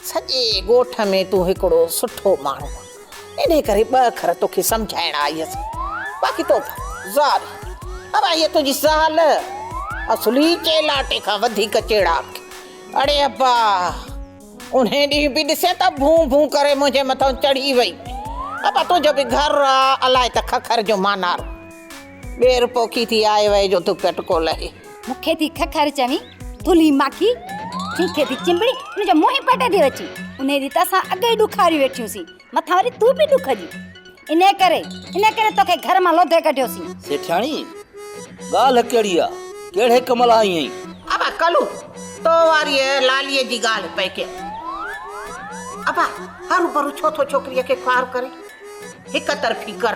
سڄي ڳوٺ ۾ تون هڪڙو سٺو ماڻهو آن، انهيء ڪري ٻه اکر توکي سمجهائڻ آئي هيس. باقي توبه، زار! ابا هيء تنهنجي زال اصلي چيلاٽي کان وڌيڪ چيڙاڪ. اڙي ابا! انهيء ڏينهن به ڏسين ته ڀون ڀون ڪري منهنجي مٿان چڙهي وئي. ابا تنهنجو به گهر آ، الائي ته ککر جو مانارو. ٻير پوکي ٿي آء وئي جو ٿو پٽڪو لهي. مون کي ٿي ککر چوين، ٿلهي ماکي، کي ٿي چنبڙي، ان جو منهن ئي پٽي ٿي وٺين. انهيء ڏينهن ته اسان اڳ ئي ڏکاريون ويٺيون سين، مٿان وري تون به ڏک جي. انهيء ڪري، انهيء ڪري توکي گهر مان لوڌي ڪڍيوسين. سيٺياڻي، ڳالهه ڪهڙي آ؟ ڪهڙي ڪم لاء آئي آهين؟ ابا ڪلو، تو واريء لاليء جي ڳالهه پئي ڪيم. ابا، هروڀرو ڇو ٿو ڇوڪريء کي خوار ڪرين؟ هڪ طرفي ڪر.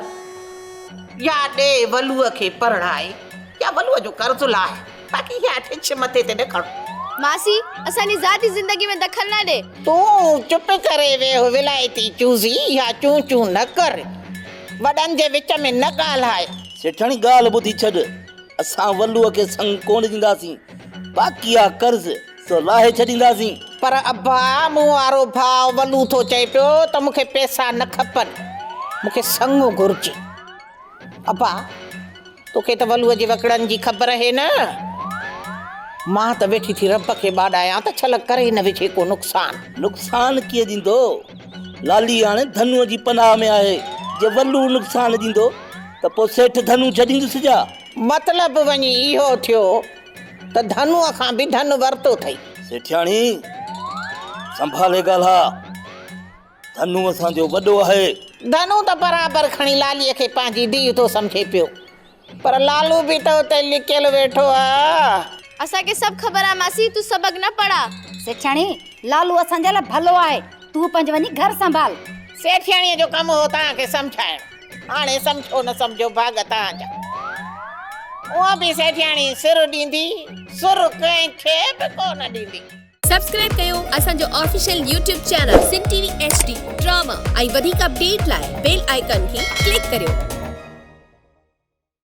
يا ڏي ولوء کي پرڻائي يا ولوء جو قرض لاهه، باقي اها ٺڇ مٿي تي نه کڻ. ماسي، اسان جي ذاتي زندگي ۾ دخل نه ڏي. تون چپ ڪري ويهه ولايتي چوزي، اها چون چون نه ڪر. وڏن جي وچ ۾ نه ڳالهاء. سيٺاڻي ڳالهه ٻڌي ڇڏ، اسان ولوء کي سڱ ڪونه ڏينداسين، باقي اها قرض سو لاهي ڇڏينداسين. پر ابا، مون وارو ڀاء ولو ٿو چئي پيو ته مون کي پئسا نه کپن، مون کي سڱ گهرجي. ابا، توکي ته ولوء جي وڪڙن جي خبر اهي نه؟ مان ته ويٺي ٿي رب کي ٻاڏايان ته ڇل ڪري نه وجهي ڪو نقصان. نقصان ڪيئن ڏيندو؟ لالي هاڻي ڌنوء جي پناهه ۾ آهي. جي ولو نقصان ڏيندو ته پوء سيٺ ڌنو ڇڏيندس ڇا؟ مطلب وڃي اهو ٿيو ته ڌنوء کان به ڌن ورتو اٿئي. سيٺياڻي، سنڀالي ڳالهاء. ڌنو اسان جو وڏو آهي. ڌنو ته برابر کڻي لاليء کي پنهنجي ڌيء ٿو سمجهي پيو، پر لالو به ته اتي لڪيل ويٺو آ. اسان کي سڀ خبر آ ماسي، تون سبق نه پڙهاء. سيٺياڻي، لالو اسان جي لاء ڀلو آهي، تون پنهنجو وڃي گهر سنڀال. سيٺياڻيء جو ڪم هو توهان کي سمجهائڻ. هاڻي سمجهو نه سمجهو ڀاڳ توهان جا. هونء به سيٺياڻي سر ڏيندي، سر ڪنهن کي به ڪو نه ڏيندي. سبسڪرائب ڪيو اسان جو official YouTube channel Sindh T V H D drama ۽ وڌيڪ اپڊيٽ لاء بيل آئيڪان کي ڪلڪ ڪريو.